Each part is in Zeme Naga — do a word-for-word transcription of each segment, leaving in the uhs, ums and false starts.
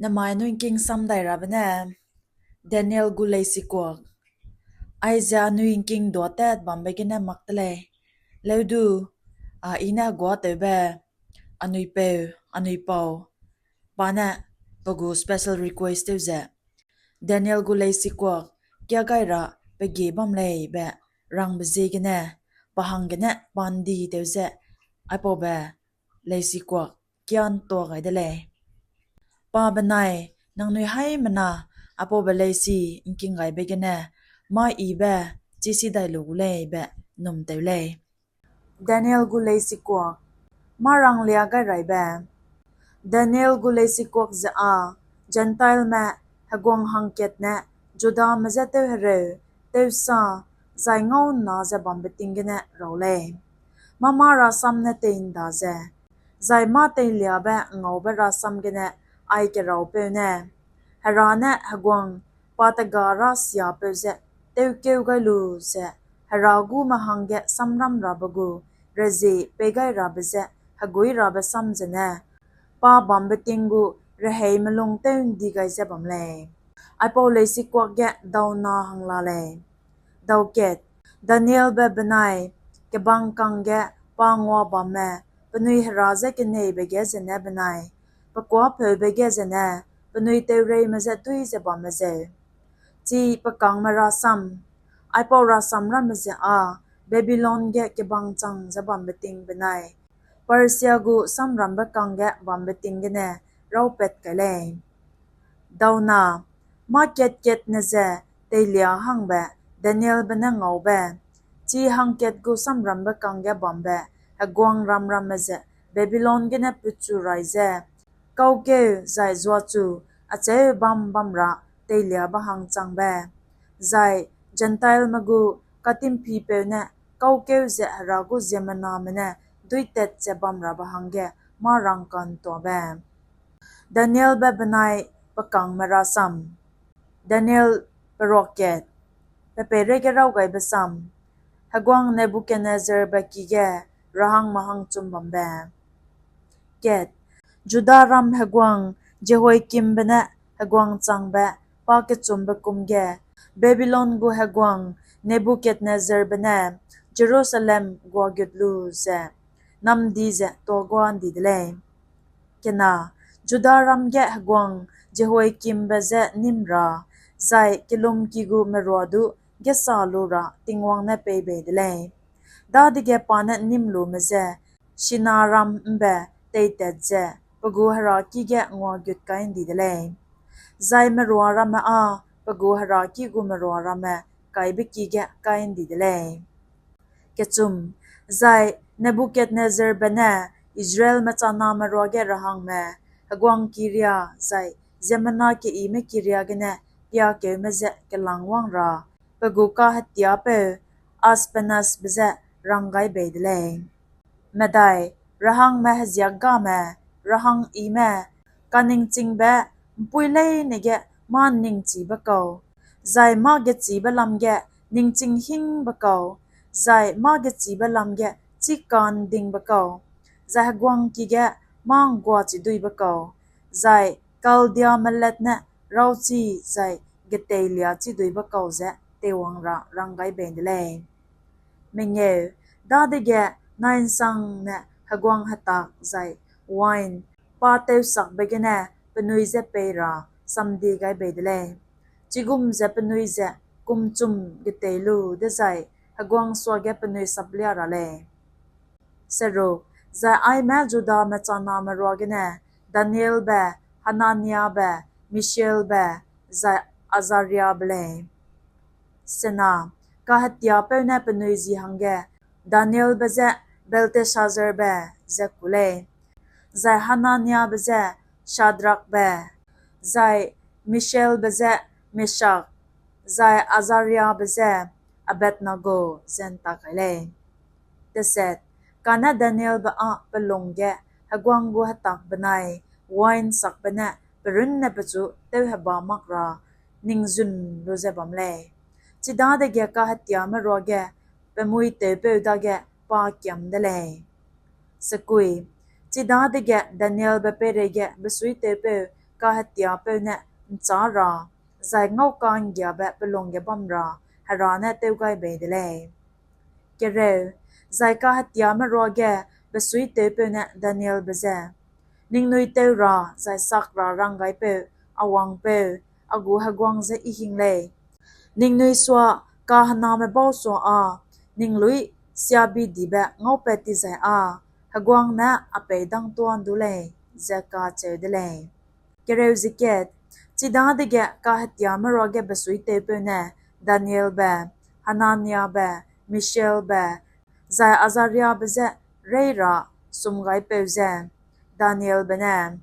Nemai anui ’ngking sam dai rabe ne, Daniel gu leisikuak. Aize anui ’ngking duâtat bambe gene mak te lei. Leu du, a, I ne heguâtewbe, anui peu, anui pau, pa ne pe gu special request tew ze, Daniel gu leisikuak, kiâ gai ra pe gie bam lei be rangbe ziegene, pa hanggene pa ’ndi tew ze, aipaube leisikuak kiâ ’ntua gai de lei. Pa benai, nangnui haimena, aipaube leisi ’ngking gaibe gene, mâ I be, chisi dai lu gu lei be, num tew lei. Daniel gu leisikuak, mâ ranglia gai raibe. Daniel gu leisikuak ze â, Gentileme heguang hangkat ne Judame je tewhereu, tewsa, zai ngau ’nna ze bambe ting gene rau lei. Mâ mâ rasam ne tei'nda ze, zai mâ teiliabe ngaube rasam gene aike raupeu ne, Hera ne heguang pa tega rasiapeu ze tewkeu gai lu ze, Hera gume hangge samram rabe gu rezie pei gai rabe je heguî rabe sam zene, pa bambe ting gu rehei melung tew ’ndi gai ze bam lei. Aipau leisikuak ge dauna hang la lei. Daukat, Danielbe benai kebang kangge pa ngua bamme, penui Hera je keneibe ge zene benai, pe kuâpeube ge zene, penui teureime je dui ze bamme zeu. Chi pe kangme rasam, aipau rasam ramme ze â, Babilon ge kebang chang ze bambe ting benai, Persia gu samrambe kangge bambe ting gene raupat kai lei. Dauna, mâ kat-katne ze teilia hangbe Danielbe ne ngaube, chi hangkat gu samrambe kangge bambe heguangram ramme ze Babilon gene pechu rai ze, kaukeu zai zuachu acheu bam bam ra teiliabe hang changbe, zai Gentileme gu katimpipeu ne kaukeu ze Hera gu ziemmename ne duitat ze bam rabe hangge mâ rangka'ntuabe. Danielbe benai pe kangme rasam. Daniel peruakat, pe peireige raw gaibe sam. Heguang Nebukadnezzarbe ki ge rehangme hangchum bambe. Kat, Judaram heguang Jehoiakimbe ne heguang changbe pa kechumbe kum ge, Babilon gu heguang Nebukadnezzarbe ne Jerusalem guagut lu ze, namdi ze tuagua ’ndi de lei. Kena, Judaram ge heguang Jehoiakimbe je nîm ra, zai kelumki gu merua du gesa lu ra Tingwang ne pei bei de lei. Dadege pa ne nîm lume je Shinaram ’mbe teitat ze pe gu heraki ge nguagut kai ’ndi de lei. Zai merua ramme â pe gu heraki gu merua ramme kaibe ki ge kai ’ndi de lei. Kechum, zai Nebukadnezzarbe ne Israelme chaname ruage rehangme, heguang kiria zai ziemmena keime kiria gene piakeume je kelangwang ra, pe gu kahetiapeu Ashpenazbe je rang gai bei de lei. Medai, rehangme heziak game, rehang ime, kaningchingbe ’mpuî leine ge mâ ’nningchibe kau, zai mâ gechîbe lam ge ningching hingbe kau, zai mâ gechîbe lam ge chî ka'ndingbe kau, zai heguangki ge mâ ’ngguachiduibe kau, zai Kaldiame let ne rauchi zai geteilia chiduibe kau ze teiwang ra rang gai bei de lei. Mengeu, dadege nai'nsangne heguang hetak zai wain pa tewsakbe gene penui je pei ra samdie gai bei de lei. Chigum ze penui ze kumchum getei lu dezai heguang suage penui saplia ra lei. Seruk, zai aime Judame chaname ruagene Danielbe, Hananiabe, Mishaelbe, zai Azariabe lei. Sena, kahetiapeu ne penui ji hangge Danielbe je Belteshazzarbe ze ku lei, zai Hananiabe je Shadrakbe, zai Mishaelbe je Meshak, zai Azariabe je Abednego ze ’ntak kai lei. Teset, kane Danielbe â pe lung ge heguang gu hetak benai wain sakbe ne pe runne pechu tewheba mak ra ningzun lu ze bam lei. Chidadege kahetiame ruage pe muitewpeu dage pa kiam de lei. Sekui, chidadege Danielbe peireige besuitewpeu kahetiapeu ne ’nchâ ra, zai ngauka ’nggiabe pe lung ge bam ra Hera ne tew gai bei de lei. Kereu, zai kahetiame ruage besuitewpeu ne Danielbe je, Ningnui teu ra zai sak ra ranggaipeu, a wangpeu, a gu heguang je I hing lei. Ningnui sua kahename bau sua â, ninglui siabidibe ngaupat ti zai â, heguang ne a pei dang tuâ ’ndu lei, ze kacheu de lei. Kereu ze kat, chidadege kahetiame ruage besuitewpeu ne Danielbe, Hananiabe, Mishaelbe, zai Azariabe je reî ra sumgaipeu ze, Danielbe ne,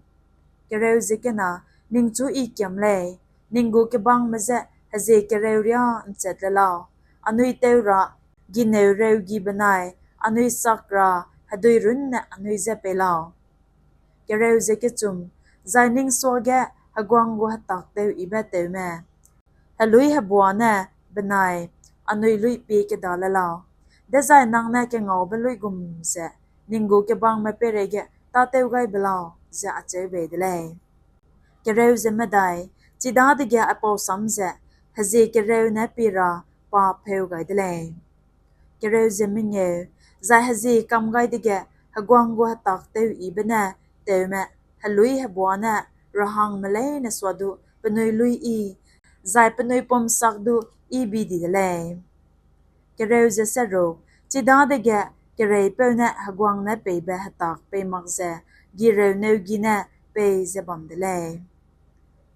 Kereu ze kena, ningchu I kiam lei, ning gu kebangme je hezie kereu riâ ’nchat le lau, anui teu ra gineu reugi benai anui sak ra hedui runne anui je pei lau. Kereu ze kechum, zai ning suage heguang gu hetak teu yibe teume, heluî hebua ne benai anui luî pie keda le lau, dezai nang ne kengaube luigum ze ning gu kebangme peireige tâtew gai be lau, ze acheu bei de lei. Kereu ze medai, chidadege aipau sam ze hezie kereu ne pie ra pa pheu gai de lei. Kereu ze mengeu, zai hezie kam gai dege heguang gu hetak teu yibe ne teume, heluî hebua ne rehangme leine suadu penui luî yi, zai penui pumsak du yi bi di de lei. Kereu ze seruk, chidadege kereipeu ne heguang ne peibe hetak pei mak ze gireuneugi ne pei ze bam de lei.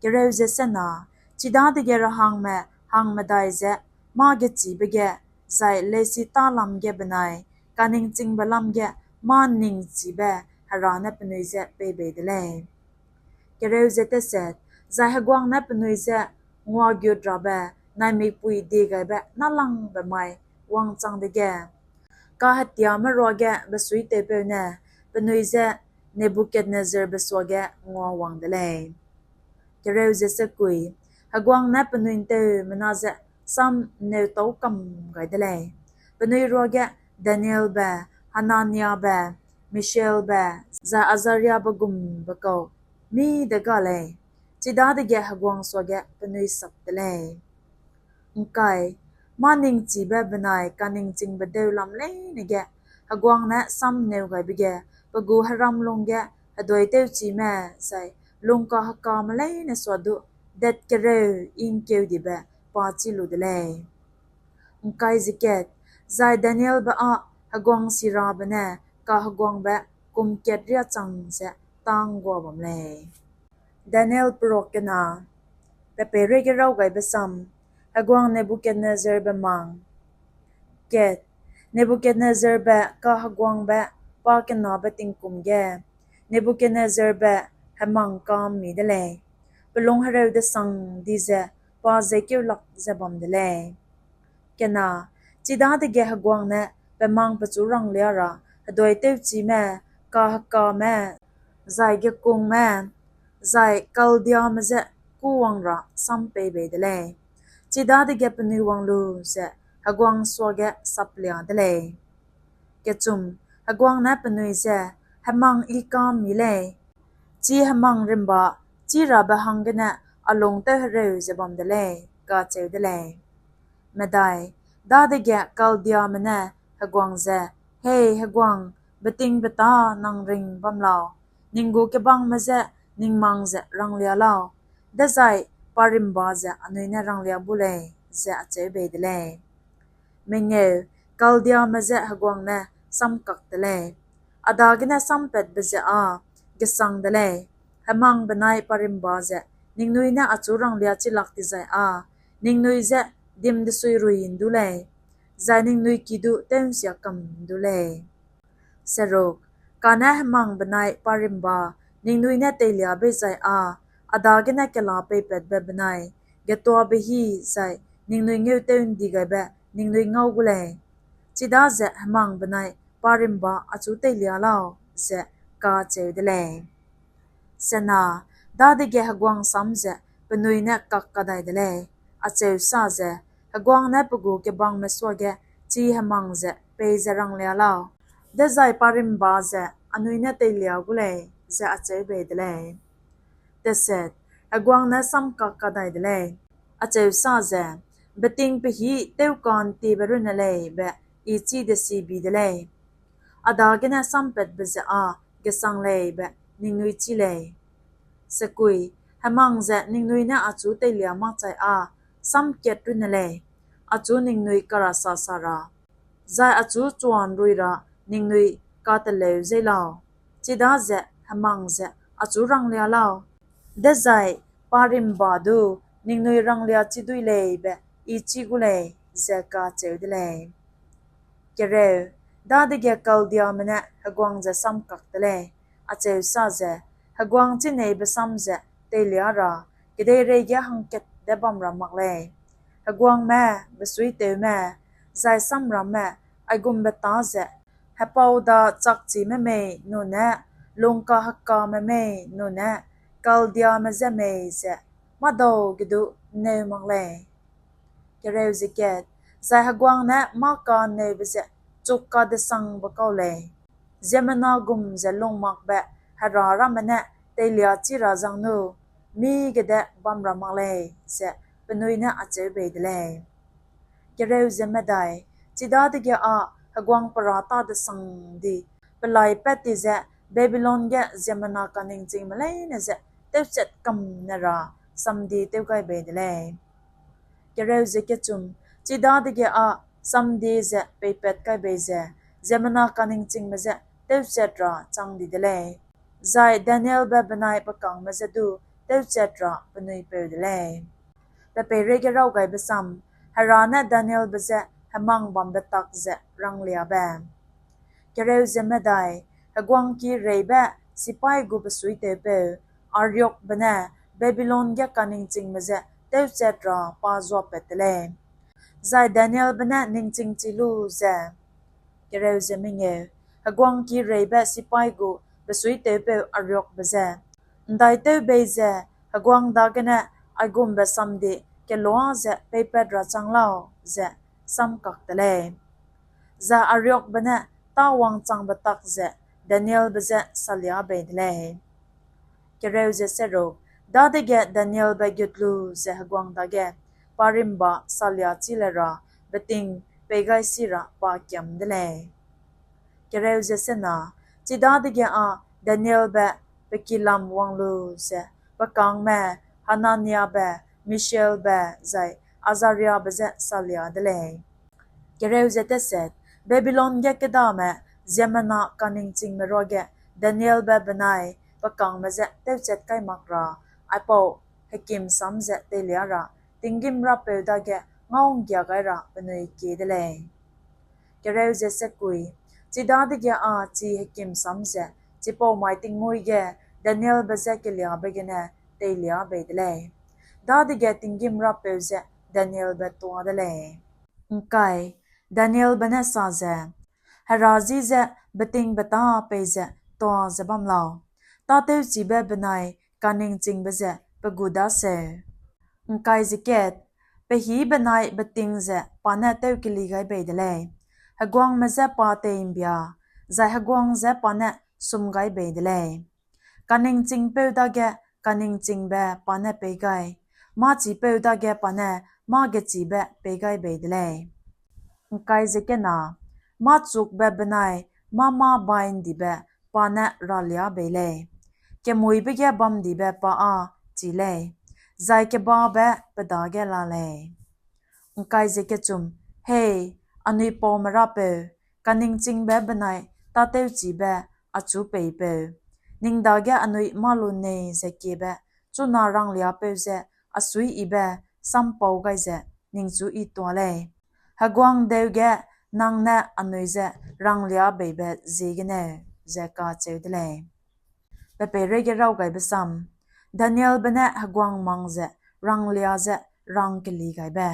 Kereu ze sena, chidadege rehangme hangmedai ze mâ gechîbe ge, zai leisi tâ lam ge benai kaningchingbe lam ge mâ ningchîbe Hera ne penui je pei bei de lei. Kereu ze teset, zai heguang ne penui je nguagut rabe naimikpui diegaibe nâlangbe mai wangchang dege, kahetiame ruage besuitewpeu ne penui je Nebukadnezzarbe suage nguawang de lei. Kereu ze sekui, heguang ne penui ’nteumena ze sam ’nneutâu kam gai de lei. Penui ruage Danielbe, Hananiabe, Mishaelbe, zai Azariabe gumbe kau mî de ga lei, chidadege heguang suage penui sap de lei. ’Ngkai, mâ ningchîbe benai kaningchingbe deu lam leine ge heguang ne sam ’nneu gaibe ge pe gu heram lungge heduaitewchime zai lungkahekame leine suadu dat kereu I ’ngkeudibe pa chî lu de lei. ’Ngkai ze kat, zai Danielbe â heguang sirabe ne kaheguangbe kum kat riâ chang ze tâ ’nggua bam lei. Daniel perok kena, pe peireige raw gaibe sam, heguang Nebukadnezzarbe mang. Kat, Nebukadnezzarbe kaheguangbe pakenabe tingkum ge, Nebukadnezzarbe hemang ka'mmi de lei, pe lung hereu desang di ze pa zeikeulak ze bam de lei. Kena, chidadege heguang ne pe mang pechu ranglia ra heduaitewchime, kahekame, zai gekungme, zai Kaldiame je kûwang ra sam pei bei de lei. Chidadege penui wang lu ze heguang suage saplia de lei. Kechum, heguang ne penui je, hemang I ka'mmi lei, chi hemang rimba chî rabe hanggene a lung tewhereu ze bam de lei, kacheu de lei. Medai, dadege Kaldiame ne heguang je, Hei heguang, betingbeta nang ring bam lau, ning gu kebangme je ning mang ze ranglia lau, dezai parimba ze anui ne ranglia bu lei, ze acheu bei de lei. Mengeu, Kaldiame je heguang ne samkak de lei. A dagene sampatbe ze â gesang de lei. Hemang benai parimba ze ningnui ne achu ranglia chilak dizai â, ningnui je dim desuirui ’ndu lei, zai ningnui ki du tew'nsia kam ’ndu lei. Seruk, kane hemang benai parimba ningnui ne teilia bei zai â, a dagene kela peipatbe benai getuabe hî zai ningnui ngeutew ’ndi gaibe ningnui ngau gu lei. Chidaze hemang benai parimba achu teilia lau, ze kacheu de lei. Sena, dadege heguang sam ze penui ne kak kadai de lei, acheu sa ze, heguang ne pe gu kebangme suage chi hemang ze peize ranglia lau, dezai parimba ze anui ne teilia gu lei, ze acheu bei de lei. Deset, heguang ne samkak kadai de lei, acheu sa ze, beting pehî tewka'ntiebe runne lei be I chî desibi de lei. A dagene sampatbe ze â gesang lei be ningnui chî lei. Sekui, hemang ze ningnui ne achu teilia makchai â samkat runne lei, achu ningnui karasa sa ra, zai achu chua'nrui ra ningnui kateleu zeî lau, chidaze hemang ze achu ranglia lau, dezai pa rimba du ningnui ranglia chî dui lei be I chî gu lei, ze kacheu de lei. Kereu, dadege Kaldiame ne heguang je samkak de lei, acheu sa ze, heguang chîneibe sam ze teilia ra, kedeireige hangkat de bam ra mak lei. Heguangme, besuitewme, zai samramme, aigumbe tâ ze, hepau da chakchime mei nune, lungkahekame mei nune, Kaldiame je mei ze, mâdau ge du ’nneu mak lei. Kereu ze kat, zai heguang ne mâ ka'nneube ze chuk kadesangbe kau lei, ziemmena gum ze lungmakbe hera ramme ne teilia chî ra zangno, mige de bam ra mak lei, ze penui ne acheu bei de lei. Kereu ze medai, chidadege â heguang perâ tâ desang di, pelai pat ti ze Babilon ge ziemmena kaningchingme leine ze tewchat kam ne ra samdi tew gai bei de lei. Kereu ze kechum, chidadege â samdi ze peipat kai bei ze, ziemmena kaningchingme je tewchat ra chang di de lei, zai Danielbe benai pe kângme je du tewchat ra penui peu de lei. Pe peireige raw gaibe sam, Hera ne Danielbe je hemang bambe tak ze rangliabe. Kereu ze medai, heguang ki reibe sipai gu besuitewpeu Ariokbe ne Babilon ge kaningchingme je tewchat ra pa zuapat te lei, zai Danielbe ne ningching chi lu ze, Kereu ze mengeu, heguang ki reibe sipai gu besuitewpeu Ariokbe je, ’ndaitew bei ze heguang dagene aigumbe samdi kelua ze peipat ra chang lau, ze samkak te lei. Zai Ariokbe ne tâ wangchangbe tak ze Danielbe je salia bei de lei. Kereu ze seruk, dadege Danielbe gut lu ze heguang dage pa rimba salia chî le ra beting pei gai si ra pa kiam de lei. Kereu ze sena, chidadege â Danielbe pe kilam wang lu ze pe kângme Hananiabe, Mishaelbe, zai Azariabe je salia de lei. Kereu ze teset, Babilon ge kêdame ziemmena kaningchingme ruage Danielbe benai pe kângme je tewchat kai mak ra, aipau hekim sam ze teilia ra tinggîm Rapeu dage ngau'nggia gai ra penui kie de lei. Kereu ze sekui, chidadege â chi hekim sam ze chipau mai tingmuî ge Danielbe je keliabe gene teilia bei de lei, dadege tinggîm Rapeu ze Danielbe tuâ de lei. ’Ngkai, Danielbe ne sa ze, Hera ji ze betingbeta peize tuâ ze bam lau, tâtewchibe benai kaningchingbe ze pe gu daseu. ’Ngkai ze kat, pehî benai beting ze pa ne tewkeli gai bei de lei, heguangme je pa tei'mbia, zai heguang je pa ne sum gai bei de lei. Kaningchingpeu dage kaningchingbe pa ne pei gai, mâchipeu dage pa ne mâgechibe pei gai bei de lei. ’Ngkai ze kena, mâchukbe benai mâ mâ bai ’ndibe pa ne ralia bei lei, kemuîbe ge bam'ndibe pa â chî lei, zai kebabe pe dage la lei. ’Ngkai ze kechum, Hei, anui paume Rapeu, kaningchingbe benai tâtewchibe, achu peipeu, ning dage anui mâ lu nei ze kiebe chuna rangliapeu je a suiyibe sampau gai ze ningchu I tuâ lei, heguang deu ge nang ne anui je ranglia beibe ziegeneu, ze kacheu de lei. Pe peireige raw gaibe sam, Danielbe ne heguang mang ze ranglia ze rangkeli gaibe.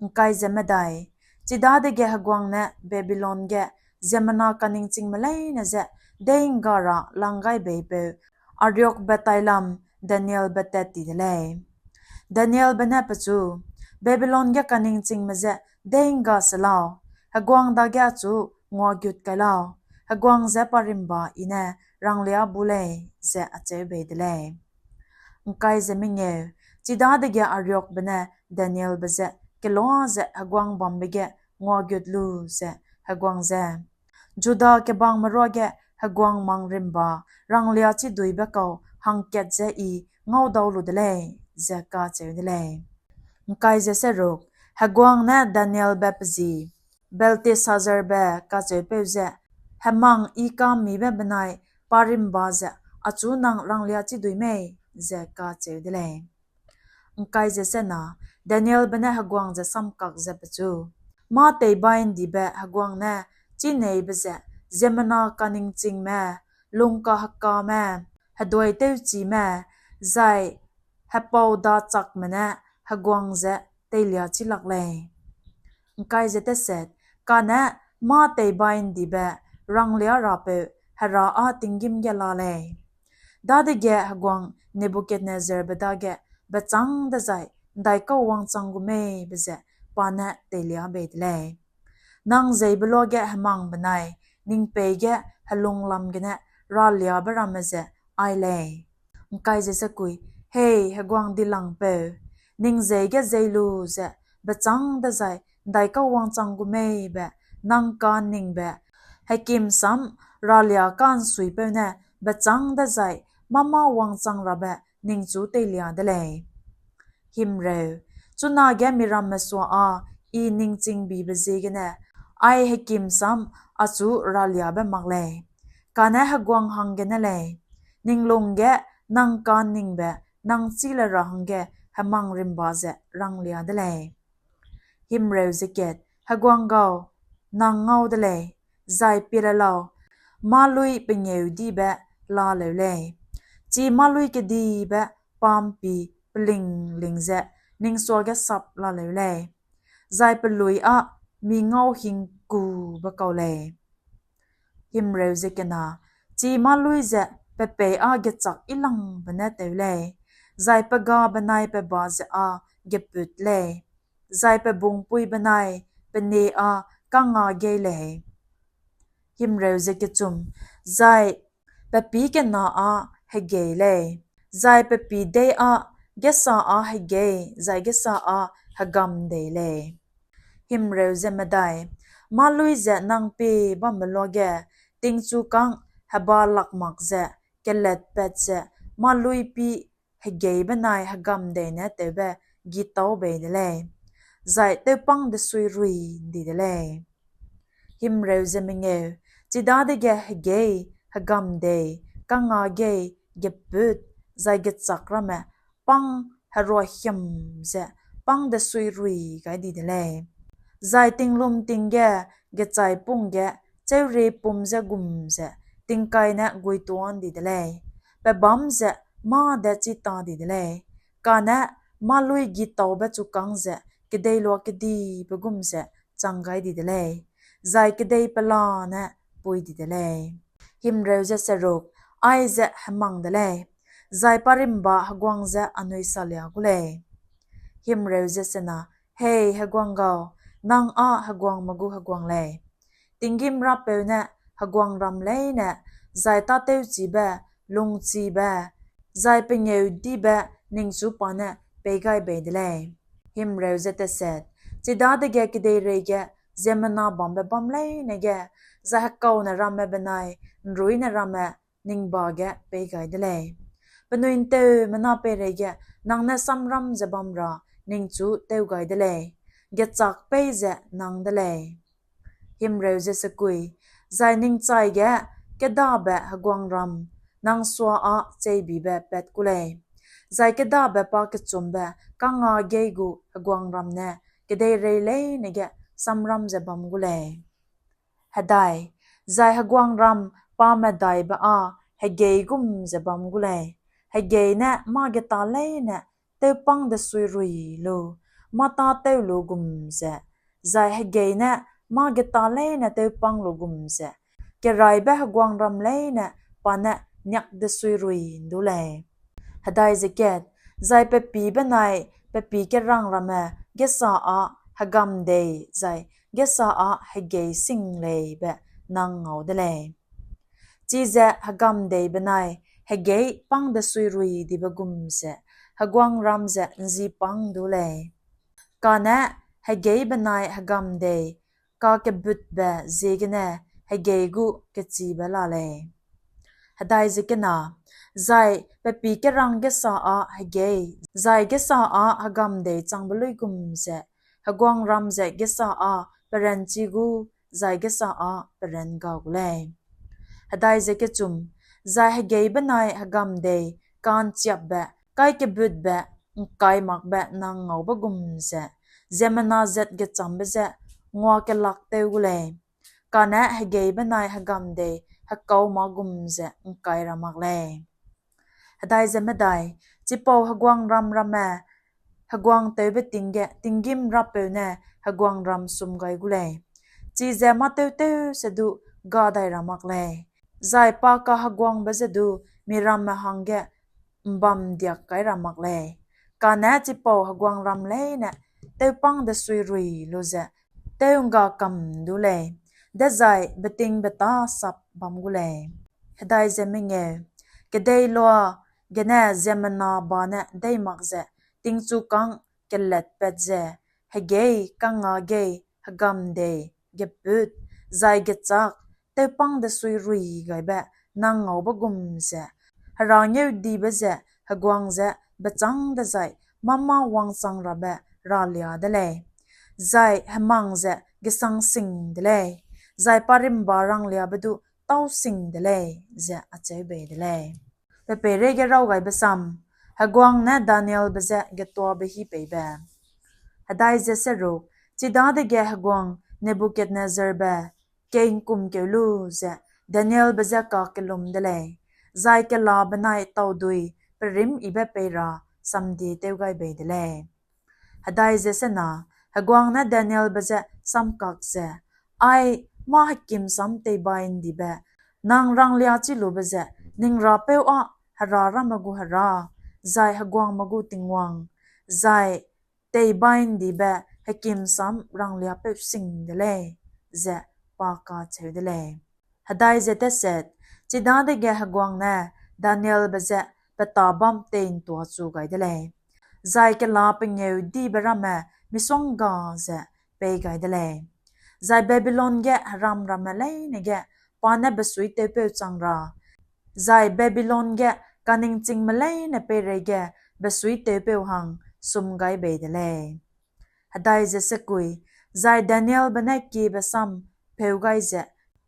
’Ngkai ze medai, chidadege heguang ne Babilon ge ziemmena kaningchingme leine je dei'ngga ra lang gai beipeu Ariokbe tailam Danielbe tat ti de lei. Danielbe ne pechu, Babilon ge kaningchingme je dei'ngga se lau, heguang dage achu nguagut kai lau, heguang je pa rimba I ne ranglia bu lei, ze acheu bei de lei. ’Ngkai ze mengeu, chidadege Ariokbe ne Danielbe je kelua ze heguang bambe ge nguagut lu ze heguang ze, Juda kebangme ruage heguang mang rimba ranglia chiduibe kau hangkat je I ngaudau lu de lei, ze kacheu de lei. ’Ngkai ze seruk, heguang ne Danielbe pe zi, Belteshazzarbe kacheupeu ze, Hemang I ka'mmibe benai pa rimba ze achu nang ranglia chidui mei? ze kacheu de lei. ’Ngkai ze sena, Danielbe ne heguang ze samkak ze pechu, Mâ teibai ’ndibe heguang ne chî neibe ze ziemmena kaningchingme, lungkahekame, heduaitewchime, zai hepau dachakme ne heguang ze teilia chî lak lei. ’Ngkai ze teset, kane mâ teibai ’ndibe ranglia rapeu Hera â tinggîm ge la lei. Dadege heguang Nebukadnezzarbe dage bechâng dezai ’ndaikau wangchang gu mei be ze pa ne teilia bei de lei. Nang zeibe luage hemang benai ning peî ge helunglam gene raliabe ramme ze ai lei. ’Ngkai ze sekui, Hei heguang dilangpeu, ning zei ge zei lu ze bechâng dezai ’ndaikau wangchang gu mei be nang ka'nningbe hekim sam ralia ka'nsuipeu ne bechâng dezai mâ-mâ wangchang rabe ningchu teilia de lei. Himreu, chunage miramme sua â I ningchingbibe ziegene ai hekim sam achu raliabe mak lei. Kane heguang hanggene lei, ning lung ge nang ka'nningbe nang chî le ra hangge hemang rimba ze ranglia de lei. Himreu ze kat, Heguang gau, nang ngau de lei, zai pie le lau, mâlui pengêudibe la leu lei. Chi mâlui kedibe pa'mpi pelingling ze ning suage sap la leu lei, zai pelui â mi ngau hingkube kau lei. Himreu ze kena, Chi mâlui ze pe peî â gechâk yilangbe ne tew lei, zai pe ga benai pe ba ze â gepût lei, zai pe bungpui benai pe nie â kangngâ gei lei. Himreu ze kechum, Zai pe pî kena â hegei lei, zai pe pî dei â gêsa â hegei zai gêsa â hegam dei lei. Himreu ze medai, Mâlui ze nang pie bambe luage tingchukâng heba lak mak ze kelatpat ze mâlui pî hegei benai hegam dei ne tewbe gîtau bei de lei, zai tewpâng desui rui ’ndi de lei. Himreu ze mengeu, Chidadege hegei, hegam dei, kangngâ gei, gepût, zai gechâk ramme pâng herua him ze pâng desui rui gai di de lei, zai tinglum ting ge gechaipung ge cheurie pum ze gum ze tingkai ne guituâ ’ndi de lei, pebâm ze mâ de chita di de lei, kane mâlui gîtaube chukâng ze kedeiloa kedibe gum ze chang gai di de lei, zai kedei pelane pui di de lei. Himreu ze seruk, Aize hemang de lei, zai parimba heguang je anui salia gu lei. Himreu ze sena, Hei heguang gau, nang â heguangme gu heguang lei. Tinggîm Rapeu ne heguangram leine, zai tâtewchibe, lungchibe, zai pengêudibe ningchu pa ne pei gai bei de lei. Himreu ze teset, Chidadege kedeireige ziemmena bambe bâm leine ge, zai hekaune ramme benai ’nruine ramme ning ba ge pei gai de lei. Penui ’nteumena peireige nang ne samram ze bam ra ningchu tew gai de lei, gechâk pei ze nang de lei. Himreu ze sekui, Zai ning chaige kêdabe heguangram nang sua â cheibibe pat gu lei, zai kêdabe pakechumbe kangngâ gei gu heguangram ne kedeirei leine ge samram ze bam gu lei. Hedai, zai heguangram pamedaibe â hegei gum ze bam gu lei, hegei ne mâgetâ leine tewpâng desui rui lu, mâtâtew lu gum ze, zai hegei ne mâgetâ leine tewpâng lu gum ze, keraîbe heguangram leine pa ne niak desui rui ’ndu lei. Hedai ze kat, Zai pe pî benai pe pî kerang ramme gêsa â hegam dei zai gêsa â hegei sing lei be nang ngau de lei. Chize hegam dei benai hegei pâng desuiruidibe gum ze heguangram ze ’nzipâng du lei; kane hegei benai hegam dei kakebutbe ziegene hegei gu kechîbe la lei. Hedai ze kena, zai pe pî kerang gêsa â hegei, zai gêsa â hegam dei changbe luigum ze heguangram ze gêsa â peranchi gu, zai gêsa â peran ga gu lei. Hedai ze kechum, zai hegei benai hegam dei ka'nchiapbe, kaikebutbe, ’ngkai makbe nang ngaube gum ze ziemmena zat gechâmbe je nguakelak tew gu lei; kane hegei benai hegam dei hekau mâ gum ze ’ngkai ra mak lei. Hedai ze medai, chipau heguangram ramme heguang tewbe ting ge tinggîm Rapeu ne heguangram sum gai gu lei; chize mâ-tewtew se du ga dai ra mak lei, zai pa kaheguangbe ze du miramme hangge ’mbamdiak kai ra mak lei; kane chipau heguangram leine tewpâng desuirui lu ze tew'ngga kam du lei, dezai betingbeta sap bam gu lei. Hedai ze mengeu, kedei lua gene ziemmena ba ne dei mak ze tingchukâng kelatpat ze, hegei, kangngâ gei, hegam dei, gepût, zai gechâk, tewpâng desuirui gaibe nang ngaube gum ze, herâ ngeudibe ze heguang ze bechâng dezai mâ-mâ wangchang rabe ralia de lei, zai hemang ze gesangsing de lei, zai parimba rangliabe du tâusing de lei, ze acheu bei de lei. Pe peireige raw gaibe sam, heguang ne Danielbe je getuabe hî peibe. Hedai ze seruk, chidadege heguang Nebukadnezzarbe kei ’ngkumkeu lu ze Danielbe je kakellum de lei, zai kela benai taudui perîmyibe pei ra samdie tew gai bei de lei. Hedai ze sena, heguang ne Danielbe je samkak ze, Ai mâ hekim sam teibai ’ndibe, nang rangliachi lube ze ning Rapeu â Hera ramme gu Hera, zai heguangme gu Tingwang, zai teibai ’ndibe hekim sam rangliapeu sing de lei, ze pa kacheu de lei. Hedai ze teset, chidadege heguang ne Danielbe je pe tâ bam tei'ntuachu gai de lei, zai kela pengêudibe ramme misongga ze pei gai de lei, zai Babilon ge heram ramme leine ge pa ne besuitewpeu chang ra, zai Babilon ge kaningchingme leine peireige besuitewpeu hang sum gai bei de lei. Hedai ze sekui, zai Danielbe ne kiebe sam pheu gai ze,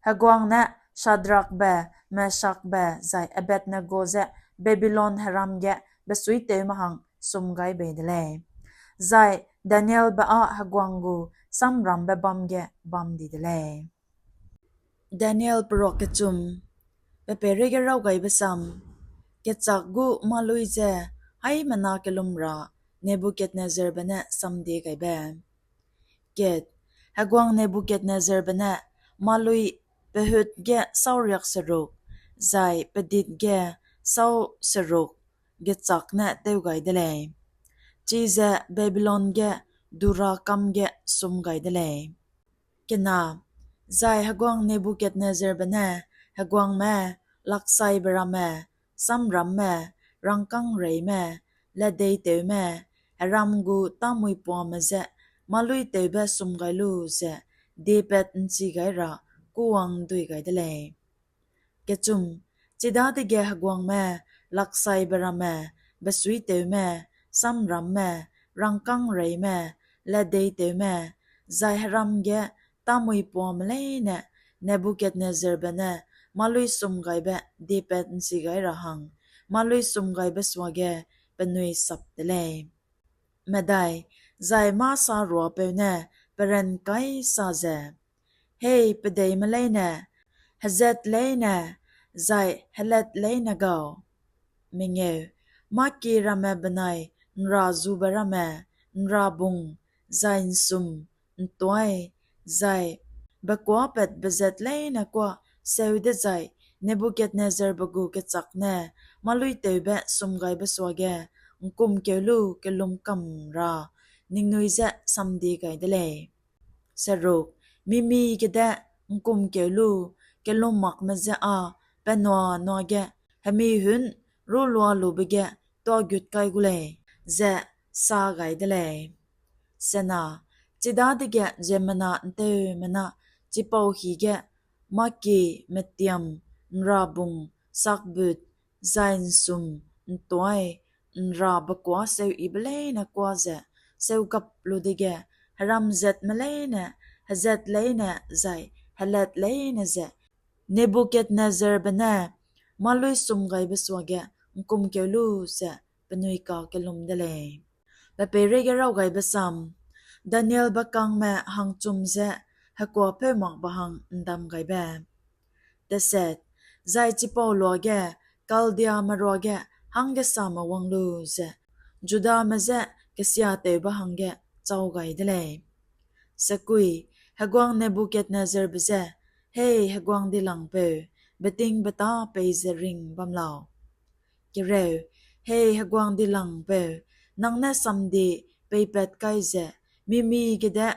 heguang ne Shadrakbe, Meshakbe, zai Abednego je Babilon heram ge besuitewme hang sum gai bei de lei, zai Danielbe â heguang gu samrambe bâm ge bam di de lei. Daniel peruak kechum, pe peireige raw gaibe sam, kechâk gu mâlui je haimena kellum ra Nebukadnezzarbe ne samdie gaibe. Kat, heguang Nebukadnezzarbe ne mâlui pehut ge sâu riak seruk, zai pedit ge sâu seruk gechâk ne tew gai de lei, chize Babilon ge Dura kam ge sum gai de lei. Kena, zai heguang Nebukadnezzarbe ne heguangme, laksaibe ramme, samramme, rangkângreime, ledeitewme, heram gu tâmuipuame je mâluitewbe sum gai lu ze diepat ’nchi gai ra kûwang dui gai de lei. Kechum, chidadege heguangme, laksaibe ramme, besuitewme, samramme, rangkângreime, ledeitewme, zai heram ge tâmuipuame leine Nebukadnezzarbe ne mâlui sum gaibe diepat ’nchi gai ra hang mâlui sum gaibe suage penui sap de lei. Medai, zai mâ saruapeu ne perankai sa ze, Hei pedeime leine, hezat leine, zai helat leine gau, mengeu, mâ kie ramme benai ’nrazube ramme, ’nrabung, zai ’nsum, ’ntuai, zai bekuâpatbe zat leine kuâ seu dezai Nebukadnezzarbe gu kechâk ne mâluitewbe sum gaibe suage ’ngkumkeu lu kellum kam ra ningnui je samdie gai de lei. Seruk, mimi gede ’ngkumkeu lu kellum makme je â penua-nua ge hemi hun rûlua lube ge tuâgut kai gu lei, ze sa gai de lei. Sena, chidadege ziemmena ’nteumena chipau hî ge mâkie, metiam, ’nrabung, sakbut, zai ’nsum, ’ntuai, ’nra bekuâ seuyibe leine kuâ ze seugap lu dege, heramzetme leine, hezat leine, zai helat leine ze Nebukadnezzarbe ne mâluî sumgaibe suage ’ngkumkeu lu ze penui kakellum de lei. Pe peireige raw gaibe sam, Danielbe kangme hangchum ze hekuâpeu makbe hang ’ndam gaibe. Deset, zai chipau luage Kaldiame ruage hanggesame wang lu ze, Judame je kesiatewbe hangge chau gai de lei. Sekui, heguang Nebukadnezzarbe je, Hei heguang dilangpeu, betingbeta peize ring bam lau. Kereu, Hei heguang dilangpeu, nang ne samdi peipat kai ze, mimi gede,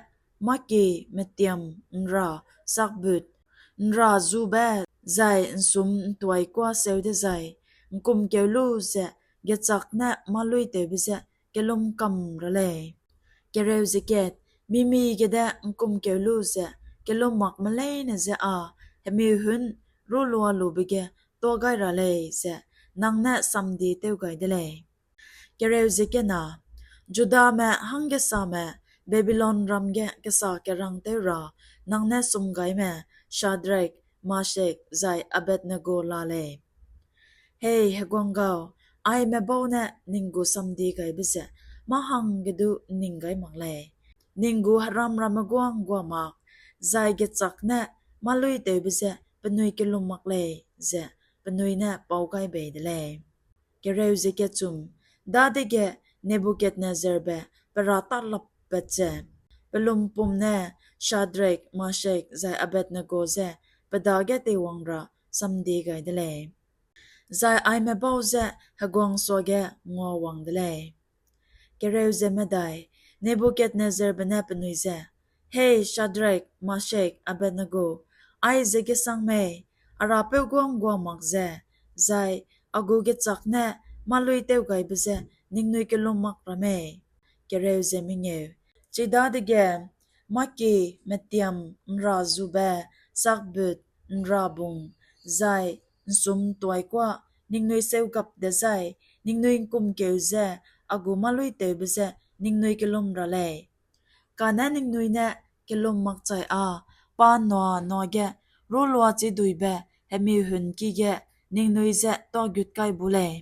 mâkie, metiam, ’nra, sakbut, ’nra zube, zai ’nsum ’ntuai kuâ seu dezai, ’ngkumkeu lu ze gechâk ne mâluîtewbe je kellum kam ra lei. Kereu ze kat, mimi gede ’ngkumkeu lu ze kellum makme leine je â hemi hun rûlua lube ge tuâ gai ra lei ze nang ne samdi tew gai de lei. Kereu ze kena, Judame hanggesame Babilonram ge kesa kerangtew ra nang ne sumgaime Shadrak, Meshak, zai Abednego la lei. Hei heguang gau, aime bau ne ning gu samdi gaibe ze mâ hangge du ’nning gai mak lei; ning gu heram ramme guâ ’nggua mak, zai gechâk ne mâluîtewbe je penui kellum mak lei, ze penui ne pau gai bei de lei. Kereu ze kechum, dadege Nebukadnezzarbe pe râ tâlappat ze, pe lumpum ne Shadrak, Meshak, zai Abednego je pe dage teiwang ra samdi gai de lei; zai aime bau je heguang suage nguawang de lei. Kereu ze medai, Nebukadnezzarbe ne penui je, Hei Shadrak, Meshak, Abednego, aize gesang mei, a Rapeu guâ ’nggua mak ze, zai a gu gechâk ne mâluîtew gaibe je ningnui kellum mak ra mei? Kereu ze mengeu, chidadege mâkie, metiam, ’nra zube, sakbut, ’nrabung, zai ’nsum ’ntuai kuâ ningnui seugap dezai, ningnui ’ngkumkeu ze a gu mâluîtewbe je ningnui kellum ra lei. Kane ningnui ne kellum makchai â pa nua nua ge rûlua chiduibe hemi hunki ge ningnui je tuâgut kai bu lei;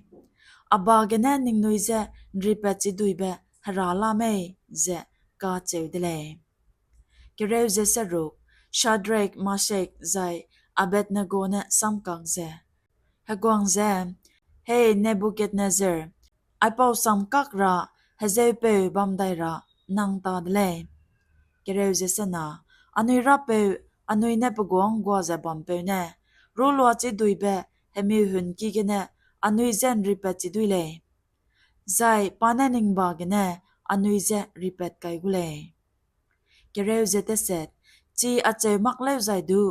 a ba gene ningnui je ’nripat chiduibe Hera la mei? ze kacheu de lei. Kereu ze seruk, Shadrak, Meshak, zai Abednego ne samkak ze, Heguang ze, Hei Nebukadnezzar, aipau samkak ra hezeupeu bam dai ra nang ta de lei. Kereu ze sena, anui Rapeu, anui ne pe guâ ’nggua ze bampeu ne, rûlua chiduibe hemi hunki gene anui je ’nripat chidui lei, zai pa ne ning ba gene anui je ripat kai gu lei. Kereu ze teset, chi acheu mak lêuzai du,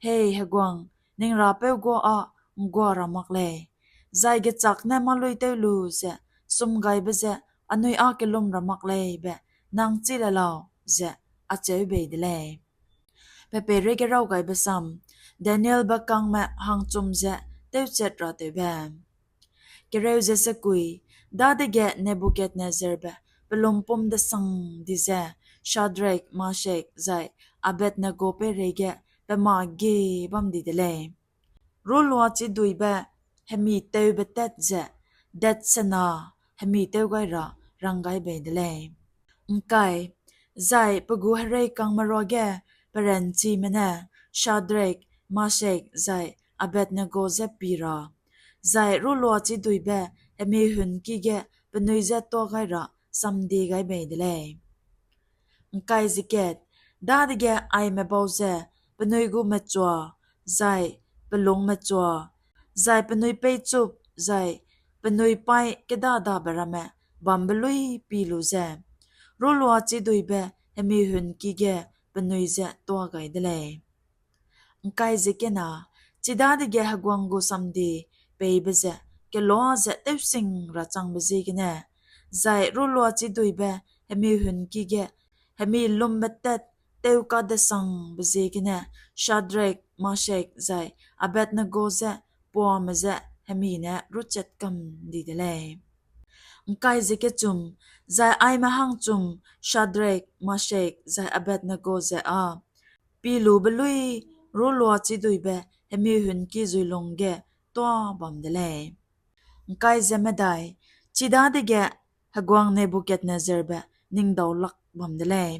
Hei heguang, ning Rapeu guâ â ’nggua ra mak lei, zai gechâk ne mâluîtew lu ze sumgaibe je anui â kellum ra mak lei be nang chî le lau, ze acheu bei de lei. Pe peireige raw gaibe sam, Danielbe kangme hangchum ze tewchat ra tewbe. Kereu ze sekui, dadege Nebukadnezzarbe pe lumpum desang di ze Shadrak, Meshak, zai Abednego peireige pe mâ gie bam di de lei; rûlua chiduibe hemi tewbe tat ze dat sena hemi tew gai ra rang gai bei de lei. ’Ngkai, zai pe gu hereikangme ruage peranchime ne Shadrak, Meshak, zai Abednego je pie ra, zai rûlua chiduibe hemi hunki ge penui je tuâ gai ra samdie gai bei de lei. ’Ngkai ze kat, dadege aime bau ze penui gu mechua, zai pelung mechua, zai penui peichup, zai penui paî kêdadabe ramme bambe luî pie lu ze, rûlua chiduibe hemi hunki ge penui je tuâ gai de lei. ’Ngkai ze kena, chidadege heguang gu samdie peibe ze kelua ze tewsing ra changbe ziegene, zai rûlua chiduibe hemi hunki ge hemi lumbe tat tewkadesangbe ziegene Shadrak, Meshak zai Abednego je puame je hemi ne rûchat kam di de lei. ’Ngkai ze kechum, zai aime hangchum Shadrak, Meshak zai Abednego je â pilube luî rûlua chiduibe hemi hunki zuilung ge tuâ bam de lei. ’Ngkai ze medai, chidadege heguang Nebukadnezzarbe ning daulak bam de lei,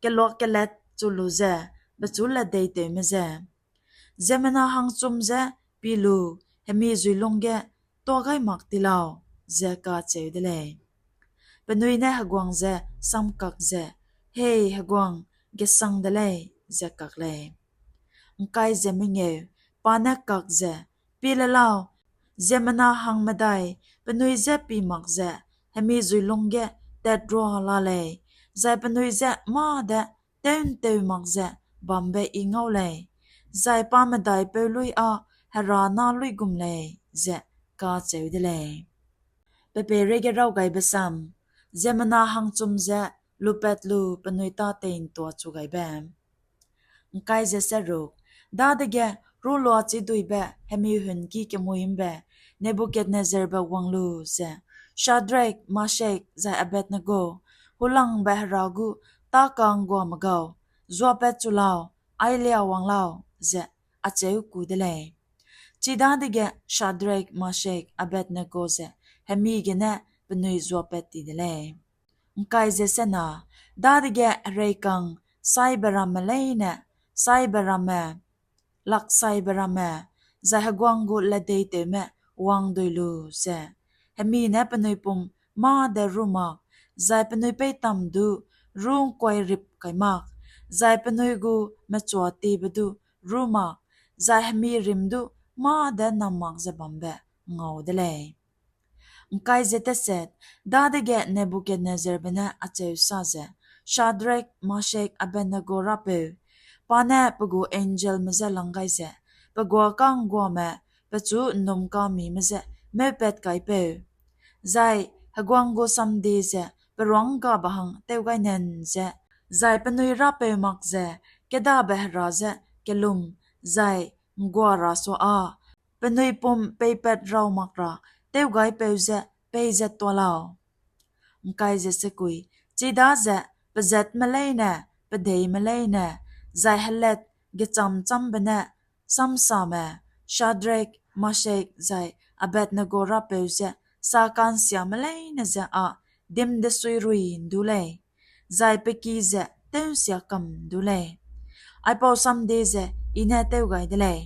keluak kelat chu lu ze pechu latdeitewme je, ziemmena hangchum je pie lu hemi zuilung ge tuâ gai mak ti lau, ze kacheu de lei. Penui ne heguang je samkak ze, Hei heguang, gesang de lei, ze kak lei. ’Ngkai ze mengeu, pa ne kak ze, Pie le lau, ziemmena hangmedai penui je pie mak ze hemi zuilung ge tatrua la lei, zai penui je mâ de tew'nteu mak ze bambe I ngau lei, zai pa medaipeu luî â Hera na luigum lei, ze kacheu de lei. Pe peireige raw gaibe sam, ziemmena hangchum ze lupat lu penui tâ tei'ntua chu gaibe. ’Ngkai ze seruk, dadege rûlua chiduibe hemi hunki kemuî ’mbe Nebukadnezzarbe wang lu ze, Shadrak, Meshak zai Abednego, hulangbe Hera gu tâka'ngguame gau, zuapat chu lau, ailia wang lau, ze acheu ku de lei. Chidadege Shadrak, Meshak, Abednego ze hemi gene penui zuapat ti de lei. ’Ngkai ze sena, dadege hereikang saibe ramme leine, saibe ramme, laksaibe ramme, zai heguang gu latdeitewme wangdui lu ze, hemi ne penui pum mâ de rû mak, zai penui peitam du rû ’ngkuairip kai mak, zai penui gu mechuatiebe du rû mak, zai hemi rim du mâ de nam mak ze bambe ngau de lei. ’Ngkai ze teset, dadege Nebukadnezzarbe ne acheu sa ze, Shadrak, Meshak, Abednego Rapeu, pa ne pe gu angelme je lang gai ze, pe guâ ka'ngguame pechu ’nnumkamime je meupat kaipeu, zai heguang gu samdie ze peruanggabe hang tew gai nan ze, zai penui Rapeu mak ze kêdabe Hera je kellum zai ’nggua ra sua â, penui pum peipat raw mak ra tewgaipeu je peizat tuâ lau. ’Ngkai ze sekui, chidaze pezatme leine, pedeime leine, zai helat gechâm-châmbe ne samsame, Shadrak, Meshak zai Abednego Rapeu je saka'nsiame leine je â dim-desuirui ’ndu lei, zai pe ki ze tew'nsia kam ’ndu lei. Aipau samdie ze I ne tew gai de lei,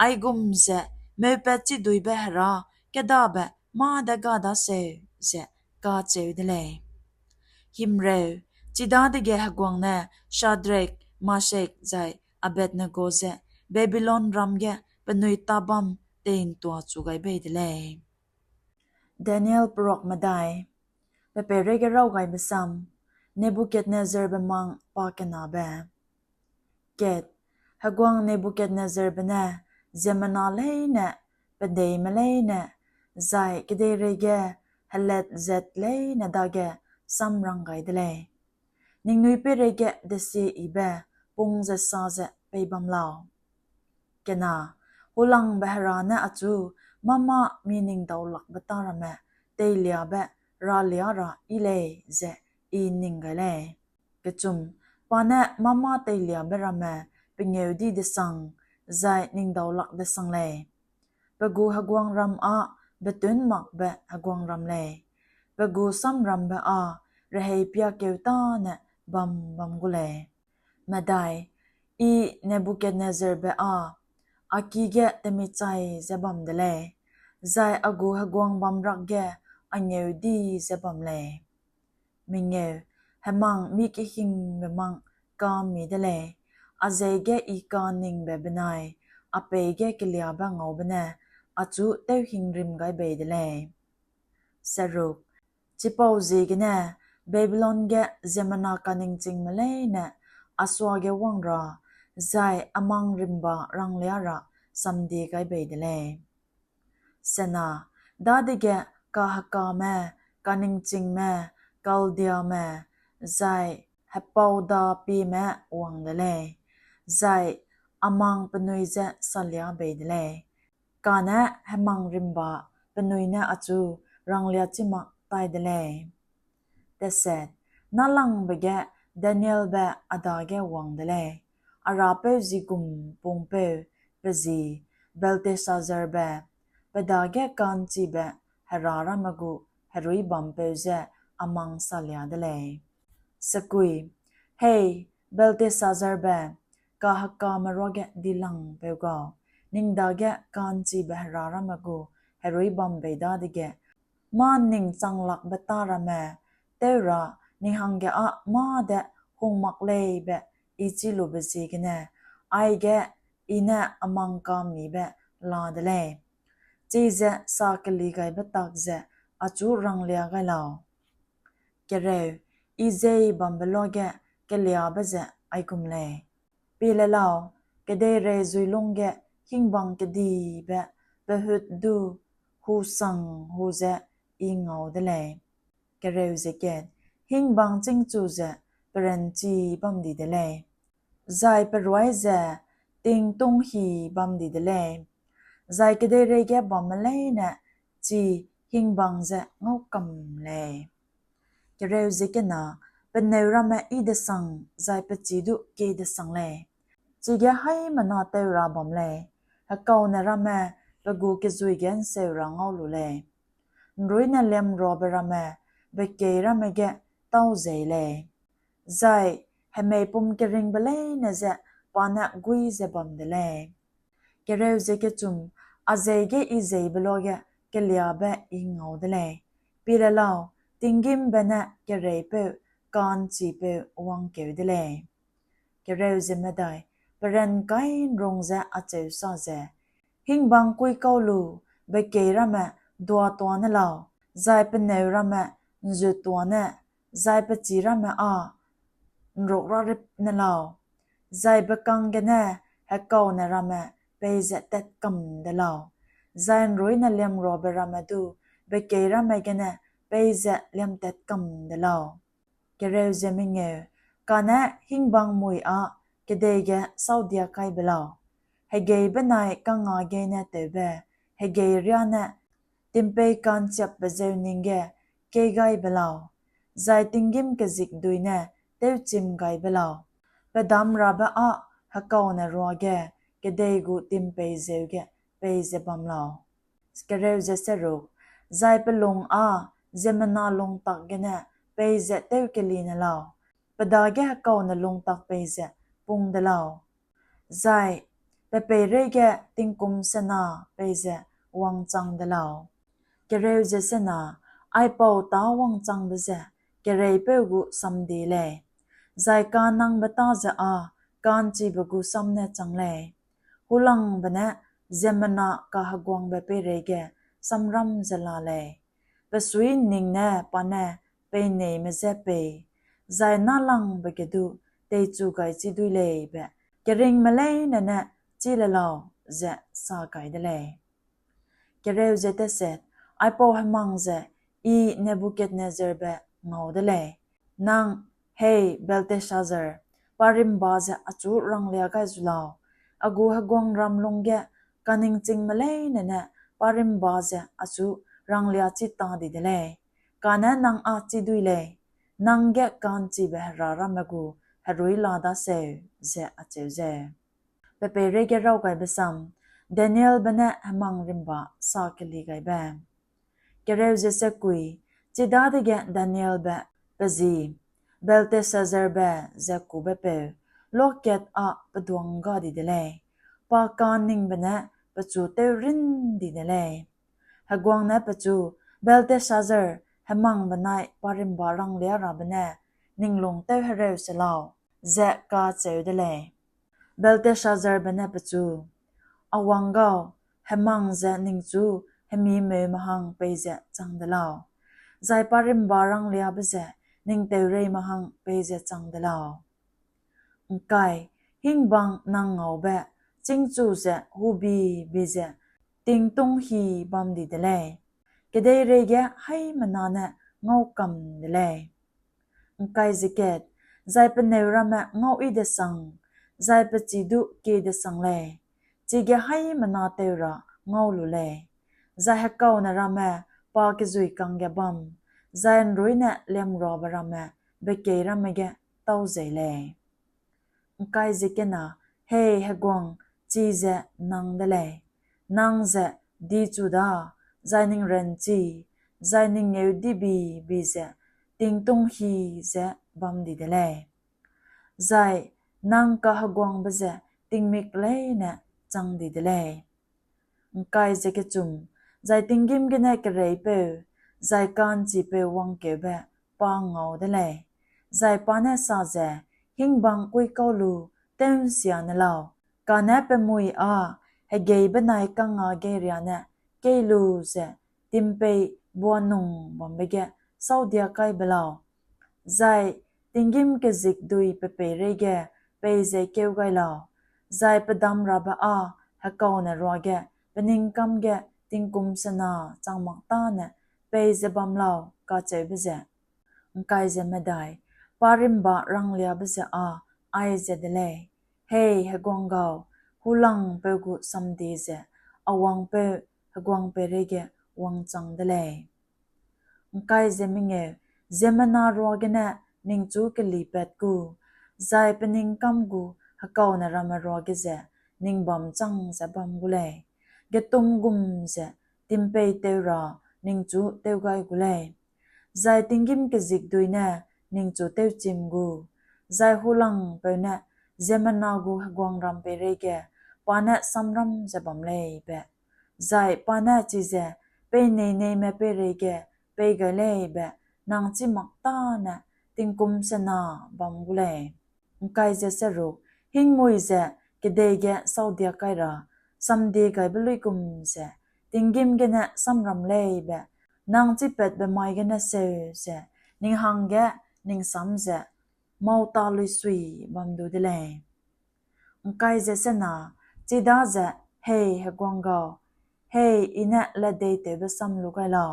aigum ze meupat chiduibe Hera kêdabe mâ de ga daseu, ze kacheu de lei. Himreu, chidadege heguang ne Shadrak, Meshak zai Abednego je Babilonram ge penui tâbam tei'ntua chu gai bei de lei. Daniel Peruak Medai. Pe peireige raw gaibe sam, Nebukadnezzarbe mang pakenabe. Kat, heguang Nebukadnezzarbe ne ziemmena leine, pedeime leine, zai kedeireige helat-zat leine dage samrang gai de lei: Ningnui peireige desieyibe pung ze sa ze pei bam lau. Kena, hulangbe Hera ne achu mâ-mâ mi ning daulakbe tâ ramme teiliabe ralia ra yi lei ze I ’nning gai lei. Kechum, pa ne mâ-mâ teiliabe ramme pengêudi-desang zai ning daulak-desang lei. Pe gu heguangram â betûn makbe heguangram lei; pe gu samrambe â rehei piakeu tâne bam bam gu lei. Medai, I Nebukadnezzarbe â a ki ge temichai ze bam de lei, zai a gu heguang bamrak ge a ngêudi ze bam lei. Mengeu, hemang mi kehingbe mang ka'mmi de lei, a zeige I ka'nningbe benai a peî ge keliâbe ngaube ne achu tewhingrim gai bei de lei. Seruk, chipauziegene Babilon ge ziemmena kaningchingme leine a suage wang ra zai a mang rimba ranglia ra samdie gai bei de lei. Sena, dadege kahekame, kaningchingme, Kaldiame, zai hepau dapieme wang de lei, zai a mang penui je salia bei de lei, kane hemang rimba penui ne achu ranglia chi mak tai de lei. Teset, nâlangbe ge Danielbe a dage wang de lei, a rapeu zi gum pungpeu pe zi Belteshazzarbe, pe dage ka'nchibe hera ramme gu herui bampeu je a mang salia de lei. Sekui, hei, Belteshazzarbe, kahekame ruage dilangpeu gau, ning dage ka'nchibe hera ramme gu herui bam bei dadege, mâ ning changlakbe tâ ramme, tew ra ning hangge â mâ de hung mak lei be I chî lube ziegene, aige I ne a mang ka'mmibe la de lei. Chize sa keligaibe tak ze achu ranglia gai lau. Kereu, I zei bambe luage keliabe ze aigum lei. Pie le lau, kedeirei zuilung ge hingbang kedibe pehut du husang hu ze I ngau de lei. Kereu ze kat, hingbang chîngchu ze peranchi bam di de lei, zai peruai ze tingtung hi bam di de lei, zai kedeireige bamme leine chi hingbang ze ngau kam lei. Kereu ze kena, peneu ramme I desang zai pechî du kie desang lei. Chige haimena tew ra bam lei, hekaune ramme pe gu kezui ge ’nseu ra ngau lu lei. ’Nruine liamruabe ramme bekei ramme ge tâu zei lei, zai hemeipum keringbe leine je pa ne guî ze bam de lei. Kereu ze kechum, a zei ge I zeibe luage keliabe I ngau de lei. Pie le lau, tinggîmbe ne kereipeu ka'nchipeu wangkeu de lei. Kereu ze medai, perankai ’nrung ze acheu sa ze, hingbang kuikau lu, bekei ramme duatuâ ne lau, zai peneu ramme ’nzutuâ ne, zai pechî ramme â ’nruk rarip ne lau, zai bekang gene hekaune ramme peize tat kam de lau, zai ’nruine liamruabe ramme du bekei ramme gene peize liamtat kam de lau. Kereu ze mengeu, kane hingbang mui â kedei ge sâudia kai be lau, hegei benai kangngâ geine tewbe hegei riâ ne timpei ka'nchiapbe zeu ning ge kei gai be lau, zai tinggîm kezikdui ne tewchim gai be lau, pedam rabe â hekaune ruage kedei gu timpei zeu ge peize bam lau. Kereu ze seruk, zai pe lung â ziemmena lungtak gene peize tewkeli ne lau, pe dage hekaune lungtak peize pung de lau, zai pe peireige tingkum sena peize wangchang de lau. Kereu ze sena, aipau tâ wangchangbe ze kereipeu gu samdie lei, zai ka'nnangbe tâ ze â ka'nchibe gu sam ne chang lei. Hulangbe ne ziemmena kaheguangbe peireige samram ze la lei, pe sui'nning ne pa ne peineime je pei, zai nâlangbe ge du teichu gai chî dui lei be keringme leine ne chî le lau, ze sa gai de lei. Kereu ze teset, aipau hemang ze I Nebukadnezzarbe ngau de lei. Nang, hei Belteshazzar, parimba ze achu ranglia gai zu lau. A gu heguangram lungge kaningchingme leine ne parimba ze achu ranglia chî ta di de lei, kane nang â chî dui lei, nang ge ka'nchibe hera ramme gu herui la daseu, ze acheu zeu. Pe peireige raw gaibe sam, Danielbe ne hemang rimba sa keli gaibe. Kereu ze sekui, chidadege Danielbe pe zi, Belteshazzarbe ze kube peu, luakat â peduang ga di de lei, pa ka'nningbe ne pechu tewrin di de lei. Heguang ne pechu, Belteshazzar, hemang benai parimba ranglia rabe ne ning lung tew hereu se lau, ze kacheu de lei. Belteshazzarbe ne pechu, a wang gau, hemang ze ningchu hemimeume hang peize chang de lau, zai parimba rangliabe ze ning teureime hang peize chang de lau. ’Ngkai, hingbang nang ngaube, chîngchu ze hubi bi ze tingtung hi bam di de lei. Kedeireige haimena ne ngau kam de lei. ’Ngkai ze kat, zai peneu ramme ngau yi desang, zai pechî du kie desang lei, chige haimena teu ra ngau lu lei. Zai hekaune ramme pa kezui kangge bam, zai ’nruine liemruabe ramme bekei ramme ge tâu zei lei. ’Ngkai ze kena, hei heguang, chize nang de lei. Nang ze dichu da, zai ning ranchi, zai ning ngeudibibi ze tingtung hi ze bam di de lei. Zai nang kaheguangbe ze tingmik leine chang di de lei. ’Ngkai ze kechum, zai tinggîm gene kereipeu, zai ka'nchipeu wangkeube pa ngau de lei. Zai pa ne sa ze, hingbang kuikau lu, tew'nsia ne lau. Kane pe mui â hegei benai kangngâ geiria ne kei lu ze, timpei buanung bambe ge sâudia kai be lau. Zai tinggîm kezikdui pe peireige peize keu gai lau. Zai pedamrabe â hekaune ruage peningkâm ge tingkum sena chang mak tâne peize bam lau, kacheube ze. ’Ngkai ze medai, pa rimba rangliabe ze â aize de lei: Hei heguang gau, hulangpeu gu samdie ze a wangpeu heguang peireige wangchang de lei. ’Ngkai ze mengeu, ziemmena ruagene ningchu kelipat gu, zai peningkâm gu hekaune ramme ruage ze ning bam chang ze bam gu lei. Getum gum ze timpei teu ra ningchu tew gai gu lei. Zai tinggîm kezikdui ne ningchu tewchim gu, zai hulangpeu ne ziemmena gu heguangram peireige pa ne samram ze bam lei be, zai pa ne chize pei neineime peireige pei gai lei be nang chî mak tâne tingkum sena bam gu lei. ’Ngkai ze seruk, hingmui ze kedei ge sâudia kai ra samdie gaibe luigum ze tinggîm gene samram lei be nang chipatbe mai gene seu ze ning hangge ning sam ze mauta luisui bam du de lei. ’Ngkai ze sena, chidaze, hei heguang gau, hei I ne ledeitewbe sam lu gai lau,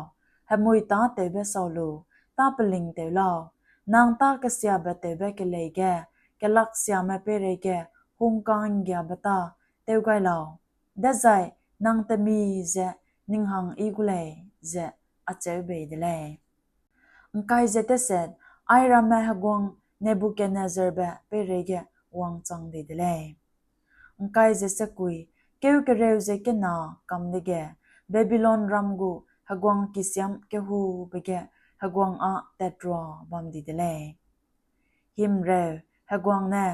hemui tâtewbe sau lu, tâ peling tew lau, nang tâ kesiabe tewbe kelei ge kelaksiame peireige hungka'nggiabe tâ tew gai lau, dezai nang temi ze ning hang yi gu lei, ze acheu bei de lei. ’Ngkai ze teset, airamme heguang Nebukadnezzarbe peireige wangchang di de lei. ’Ngkai ze sekui, keu kereu ze kena kam dege, Babilonram gu heguang kisiam kehube ge heguang â tatrua bam di de lei. Himreu, heguang ne,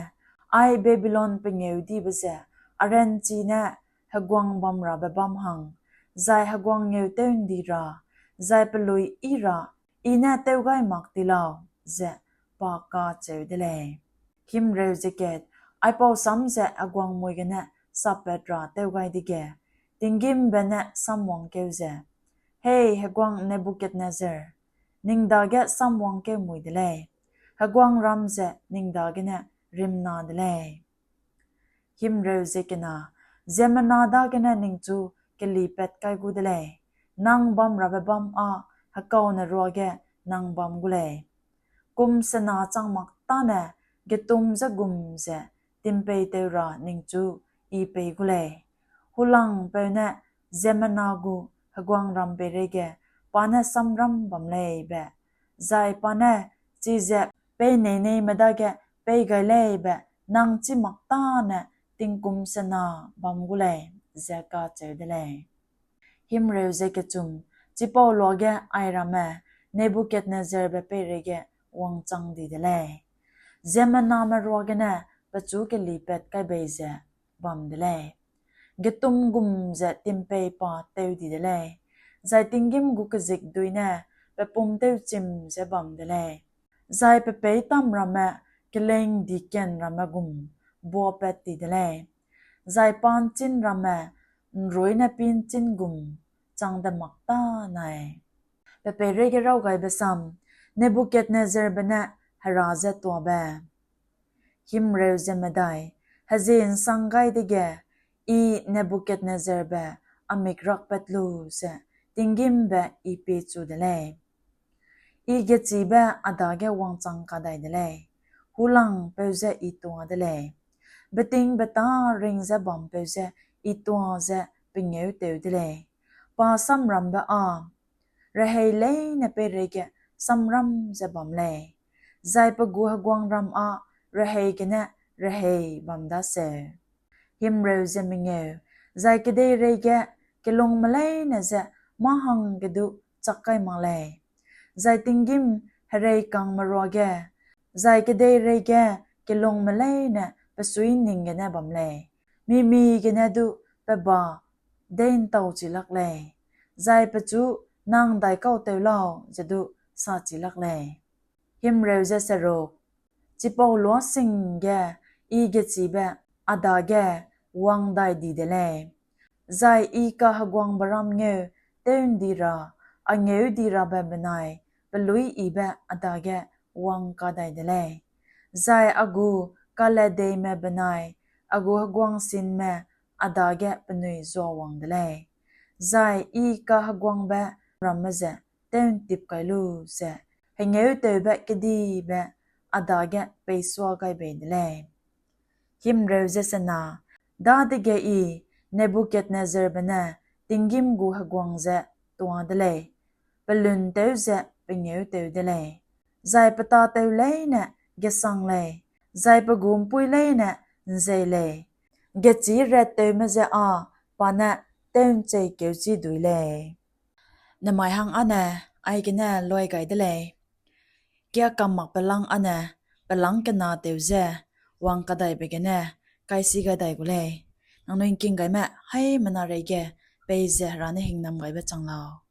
ai Babilon pengêudibe ze, a ranchi ne heguang bamrabe bâm hang, zai heguang ngeu tew ’ndi ra, zai pelui yi ra, I ne tew gai mak ti lau, ze pa kacheu de lei. Himreu ze kat, aipau sam ze heguang mui gene sapat ra tew gai dege, tinggîmbe ne samwangkeu ze, Hei heguang Nebukadnezzar, ning dage samwangkeu mui de lei, heguangram ze ning dagene rimna de lei. Himreu ze kena, ziemmena dagene ningchu kelipat kai gu de lei, nang bamrabe bâm â hekaune ruage nang bam gu lei. Kum sena chang mak tâne getum ze gum ze timpei tew ra ningchu I pei gu lei. Hulangpeu ne ziemmena gu heguangram peireige pa ne samram bam lei be, zai pa ne chize pei neineime dage pei gai lei be nang chî mak tâne tingkum sena bam gu lei, ze kacheu de lei. Himreu ze kechum, chipau luage airamme Nebukadnezzarbe peireige wangchang di de lei. Ziemmename ruagene pechu kelipat kai bei ze bam de lei. Getum gum ze timpei pa tew di de lei, zai tinggîm gu kezikdui ne pe pum tewchim ze bam de lei. Zai pe peîtam ramme kelêng diken ramme gum buapat ti de lei, zai pa'nchin ramme ’nruine pînchin gum chang de mak tânai. Pe peireige raw gaibe sam, Nebukadnezzarbe ne Hera je tuabe. Himreu ze medai, hezie ’nsang gai dege, I Nebukadnezzarbe a mik rakpat lu ze tinggîmbe I piechu de lei. I gechîbe a dage wangchang kadai de lei, hulangpeu je I tuâ de lei, betingbeta ring ze bampeu je I tuâ ze pengêutew de lei. Pa samrambe â rehei leine peireige samram ze bam lei, zai pe gu heguangram â rehei gene rehei bam daseu. Himreu ze mengeu, zai kedeireige kelungme leine je mâ hangge du chak kai mak lei, zai tinggîm hereikangme ruage, zai kedeireige kelungme leine pe suiyi ning gene bam lei, mi-mi gene du pe ba deî'ntau chi lak lei, zai pechu nang daikau tew lau ze du sa chi lak lei. Himreu ze seruk, chipau luasing ge I gechîbe a dage wang dai di de lei, zai I kaheguangbe ram ngeu tew'ndi ra, a ngeu di rabe benai peluî yibe a dage wang kadai de lei, zai a gu kaledeime benai a gu heguangsinme a dage penui zuawang de lei, zai I kaheguangbe ramme ze tew'ntip kai lu ze hengêutewbe kedibe a dage peisua gai bei de lei. Himreu ze sena, dadege I Nebukadnezzarbe ne tinggîm gu heguang ze tuâ de lei, pelun tew ze pengêutew de lei, zai pe tâtew leine gesang lei, zai pe gu ’mpuî leine ’nzei lei, gechî rattewme je â pa ne tew'ncheikeuchi dui lei. Nemai hang âne aigene luai gai de lei. Kia kam mak pelang âne pelang kena tew ze wang kadaibe gene kaisi gai dai gu lei. Nangnui ’ngking gaime haimena reige peize Hera ne hingnam gaibe chang lau.